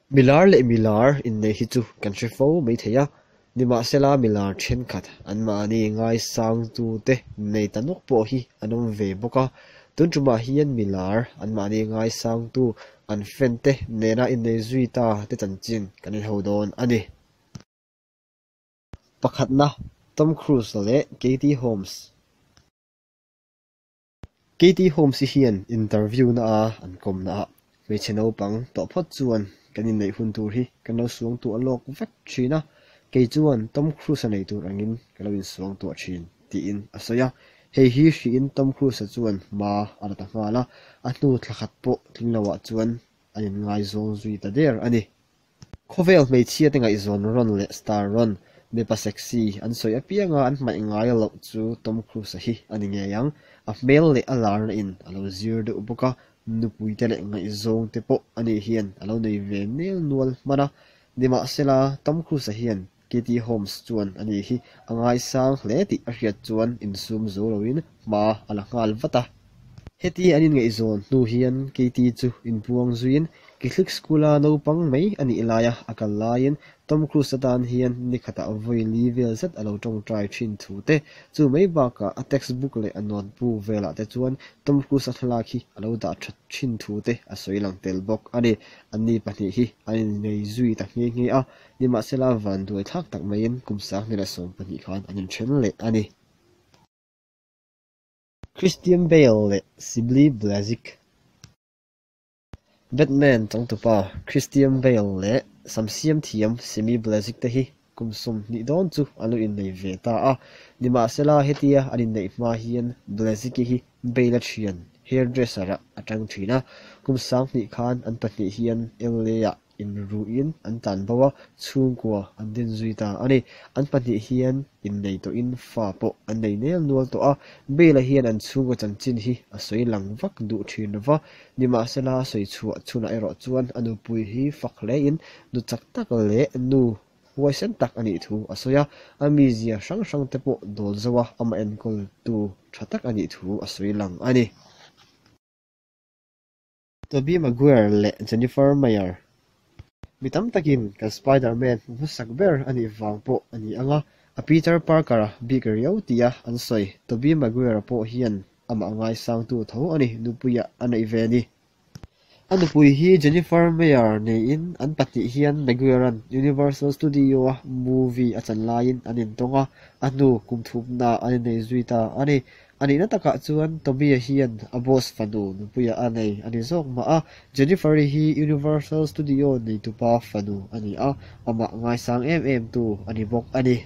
Milar leh milar inneih hi chu kan hre fo mai thei a, nimahsela milar thenkhat anmahni ngaisangtute nei ta nawk pawh hi an awm ve bawk a. Tun tumah hian milar anmahni ngaisangtu an fan te nena innei zui ta te chanchin kan inho dawn a ni. Pakhatna, Tom Cruise leh Katie Holmes. Katie Holmes-i hian interview na a an kawmna ah hmeichhe naupang tawh phawt chuan kan inneih hun tur hi kan lo suangtuah lawk vek thin a, kei chuan Tom Cruise-a nei tur angin ka lo insuangtuah thin, tiin a sawi a. Hei hi hriin Tom Cruise-a chuan hma a la ta nghal a, a hnu thla khat pawh tling loah chuan an inngaizawng zui ta der a ni. Khawvel hmeichhia te ngaihzawn rawn leh star rawn, mipa sexy an sawi apianga an hmaih ngai loh chu Tom Cruise-a hi a ni ngei ang. A hmel leh a larna in a lo zir deuh bawk a, nupui te leh ngaihzawng te pawh ani hian a lo nei ve nel nual hman a. Nimahsela, Tom Cruise-a hian Katie Holmes chuan ani hi a ngaisang hle tih a hriat chuan insum zo loin hma a la nghal vat a. Heti an inngaihzawn hnu hian Katie chu inpuang zuiin Catholic School-a naupang mai a nih laia a kal laiin Tom Cruise atan hian ni khatah vawi li vel zet a lo tawngtai thin thu te, chu mai bakah a textbook leh a notebook velah te chuan Tom Cruise-a thlalak hi a lo dah that thin thu te a sawi lang tel bawk a ni. Anni pahnih hi an innei zui ta nghe nghe a, Nimahsela vanduai thlak tak maiin kum 2012 khan an inthen leh a ni. Christian Bale leh Sibylle Blazic. Batman changtupa Christian Bale leh samsiam thiam Simi Blazic te hi kum 20 dawn chu an lo innei ve ta a. Nimahsela hetia an inneih hma hian Blazic-i hi Bale-a thian hairdresser-ah a tang thin a. Kum 2000 khan an pahnih hian LA-ah inruhin an tlan bo a, chhungkua an din zui ta a ni. An pahnih hian innei tawhin fa pawh an nei nel nual tawh a, Bale-a hian an chhungkaw chanchin hi a sawi lang vak duh thin lo va, nimahsela sawi chhuah chhunah erawh chuan a nupui hi fak hlein nu chak tak leh nu huaisen tak a nih thu a sawi a, a mizia hrang hrang te pawh dawl zo a, amah enkawltu tha tak a nih thu a sawi lang a ni. Tobey Maguire leh Jennifer Meyer. Mi tam takin kan Spider-Man hmu hmasak ber a nih vang pawh a ni ang a, a Peter Parker-a bik riau tia an sawi. Tobey Maguire-a pawh hian amah ngaisangtu tho a ni, nupuiah a neih ve a ni. A nupui hi Jennifer Meyer niin an pahnih hian Maguire-a'n Universal Studio-a movie a chan laiin an intawng a, a hnu kum thumnaah an innei zui ta a ni. A nihna takah chuan Tommy-a hian a boss fanu nupuia a nei a ni zawk mah a, Jennifer-i hi Universal Studio neitupa fanu a ni a, amah ngaisang em em tu a ni bawk a ni.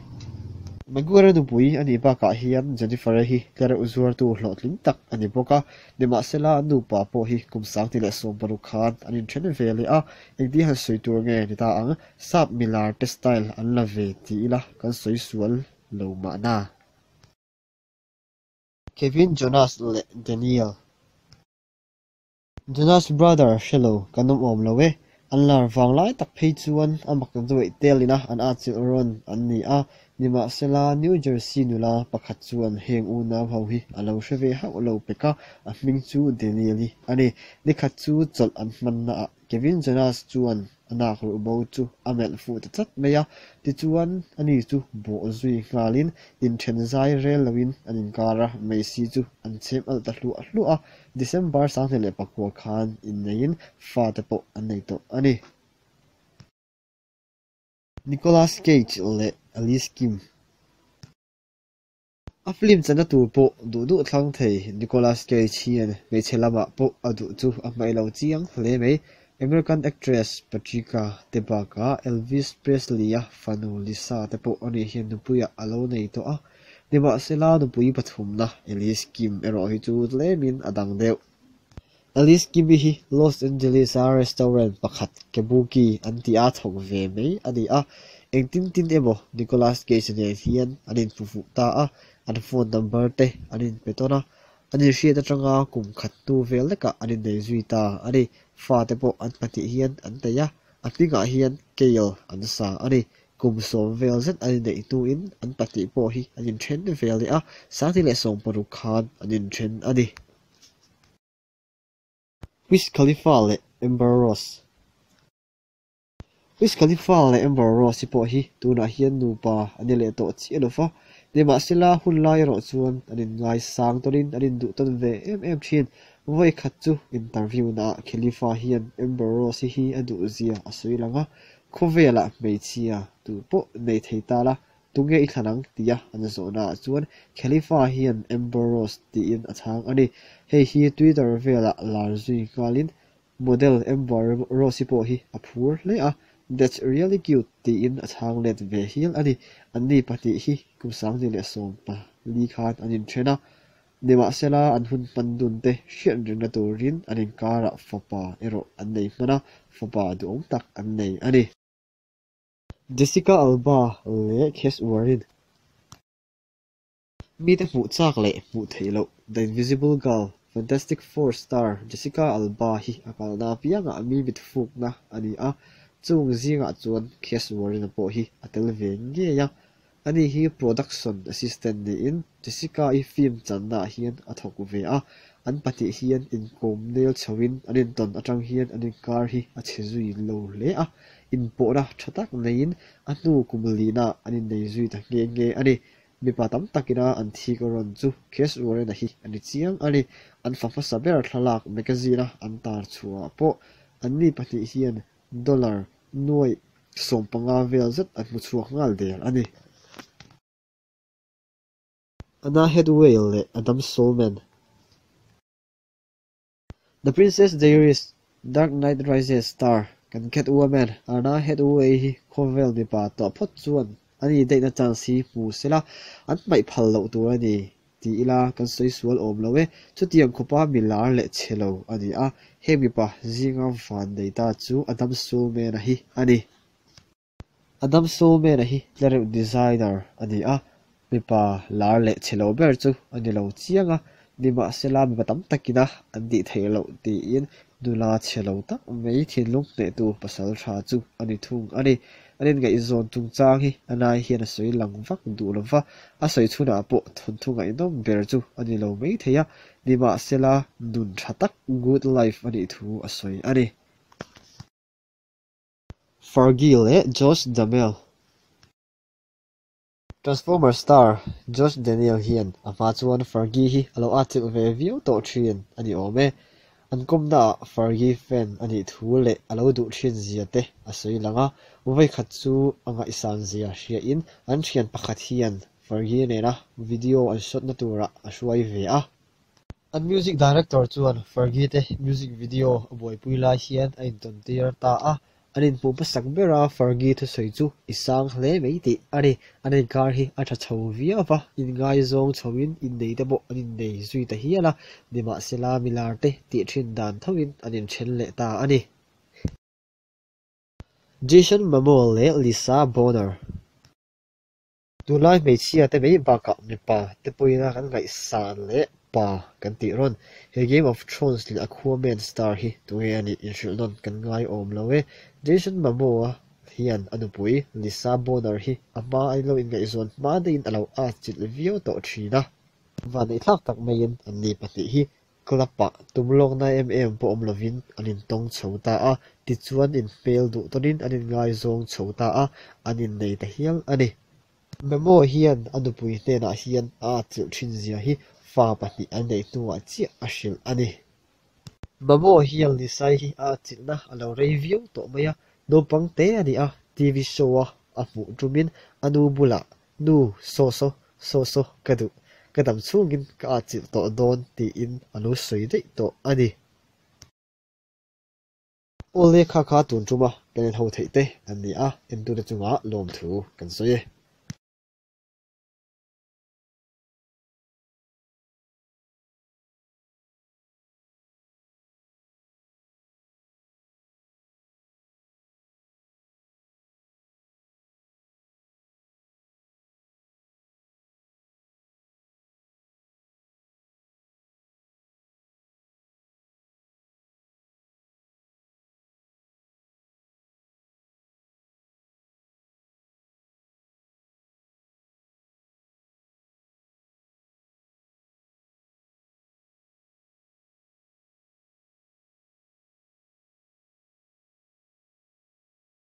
Maguire-a nupui a nih bakah hian Jennifer-i hi tlereuh zuartu hlawhtling tak a ni bawk a, nimahsela an nupa pawh hi kum 2016 khan an inthen ve leh a, engtin han sawi tur nge ni ta ang, sap milar te style an la ve ti ila kan sawi sual lo mahna. Kevin Jonas leh Daniel. Jonas Brother hre lo kan awm awm lo e. An lar vang lai tak phei chuan a mak duaih telin a an atchilh rawn an ni a, nimahsela New Jersey nula pakhat chuan heng unau ho hi a lo hre ve hauh lo pek a, a hming chu Daniel-i a ni. Nikhat chu chawlh an hmanna ah Kevin Jonas chuan a nak ruh bo chu a melh fuh ta tlat mai a, tichuan ani chu bawh zui nghalin inthen zai rel loin an inkar a, Messi chu an chhem alh ta hluah hluah a, December 2009 khan inneiin fate pawh an nei tawh a ni. Nicolas Cage leh Alice Kim. A film channa tur pawh duh duh thlang thei Nicolas Cage hian hmeichhe lamah pawh a duh chu a hmaih lo chiang hle mai. American actress Patricia te bakah Elvis Presley-a fanu Lisa te pawh ani hian nupuiah a lo nei tawh a. Nimahsela nupui pathumna Alice Kim erawh hi chu tlemin a dang deuh. Alice Kimi hi Los Angeles-a restaurant pakhat Kabuki an tih a thawk ve mai a ni a, engtin tin emaw Nicolas Cage nen hian an inhmu fuh ta a, an phone number te an inpe tawn a, an inhriat atanga kum khat hnu vel lekah an innei zui ta a ni. Fate pawh an pahnih hian an nei a, a hmingah hian Kale an sa a ni. Kum 10 vel zet an inneih hnuin an pahnih pawh hi an inthen ve leh a, 2016 khan an inthen a ni. Wiz Khalifa leh Amber Rose. Wiz Khalifa leh Amber Rose-i pawh hi tunah hian nupa an ni leh tawh chiah lo va, nimahsela hun lai erawh chuan an inngaisang tawnin an induh tawn ve em em thin. Vawi khat chu interview-naah Khalifa hian Amber Rose-i hi a duhzia a sawi lang a, khawvelah hmeichhia tu pawh nei thei ta la, tunge i thlan ang tia an zawhnaah chuan Khalifa hian Amber Rose tiin a chhang a ni. Hei hi Twitter velah lar zui nghalin Model Amber Rose-i pawh hi a phur hle a, That's really cute tiin a chhang let ve hial a ni. Anni pahnih hi kum 2014 khan an inthen a, nimahsela an hun hman dun te hriat ringna turin an inkarah fapa erawh an nei hman a, fapa duhawm tak an nei a ni. Jessica Alba leh Cass Warren. Mite hmuh chak leh hmuh theih loh The Invisible Girl, Fantastic Four star Jessica Alba hi a kalna apiangah mi mit fukna a ni a, chung zingah chuan Cass Warren-a pawh hi a tel ve ngei a. Ani hi production assistant niin Jessica-i film channaah hian a thawk ve a, an pahnih hian inkawm nel chhoin an intawn atang hian an inkar hi a chhe zui lo hle a, inpawhna tha tak neiin a hnu kum lihnaah an innei zui ta nghe nghe a ni. Mipa tam takina an thik rawn chu Cass Warren-a hi a ni chiang a ni. An fa hmasa ber thlalak magazine-a an tar chhuahah pawh anni pahnih hian dollar nuaih 15 vel zet an hmu chhuak nghal der a ni. Anna Hathaway leh Adam Shulman. The Princess Diaries, Dark Knight Rises star kan Catwoman Anna Hathaway hi khawvel mipa tawh phawt chuan a ni daihna chance hi hmu sela an hmaih phal loh tur a ni ti ila kan sawi sual awm lo e. Chutiang khawpa mi lar leh chhe lo a ni a, heng mipa zinga van nei ta chu Adam Shulman-a hi a ni. Adam Shulman-a hi tlereuh designer a ni a, mipa lar leh chhe lo ber chu a ni lo chiang a, nimahsela mipa tam takina an tih theih loh tiin nula chhe lo tak mai thinlung hnehtu pasal tha chu a ni thung a ni. An inngaihzawn chungchang hi a nai hian a sawi lang vak duh lo va, a sawi chhunah pawh thawnthu ngaihnawm ber chu a ni lo mai thei a, nimahsela nun tha tak good life a nih thu a sawi a ni. Fergie leh Josh Duhamel. Transformer star Josh Daniel hian a hma chuan Fergie hi a lo atchilh ve viau tawh thin a ni awm e. An kawmnaah Fergie fan a nih thu leh a lo duh thin zia te a sawi lang a, vawikhat chu a ngaihsan zia hriain an thian pakhat hian Fergie nena video an shot na turah a hruai ve a. An music director chuan Fergie te music video a buaipui lai hian a intawn tir ta a, an inhmuh hmasak ber a Fergie thusawi chu i sang hle mai tih a ni. An inkar hi a tha chho viau va, inngaizawng chhoin innei te pawh an innei zui ta hial a, nimahsela milar te tih thin dan thoin an inthen leh ta a ni. Jason Momoa leh Lisa Bonet. Tunlai hmeichhia te mai bakah mipa te pawhin a kan ngaihsan leh pa kan tih rawn. He Game of Thrones leh Aquaman star hi tunge a nih inhrilh nawn kan ngai awm lo e. Jason Momoa hian a nupui Lisa Bonet hi a hma a lo inngaihzawn hma daihin a lo atchilh viau tawh thin a. Vaneihthlak tak maiin anni pahnih hi club-ah tum lawkna em em pawh awm lovin an intawng chho ta a, tichuan inhmel duh tawnin an inngaizawng chho ta a, an innei ta hial a ni. Momoa hian a nupui hnenah hian a atchilh thin zia hi fa pahnih an neih hnuah chiah a hrilh a ni. Momoa hian Lisai hi a atchilhna a lo rei viau tawh mai a, naupang te a ni a, TV show-a a hmuh tumin a nu bulah Nu, saw saw, saw saw, ka duh, ka dam chhungin ka atchilh tawh dawn tiin a lo sawi daih tawh a ni. Aw le kha kha tun tuma kan inho theih te an ni a, entute chungah lawmthu kan sawi e.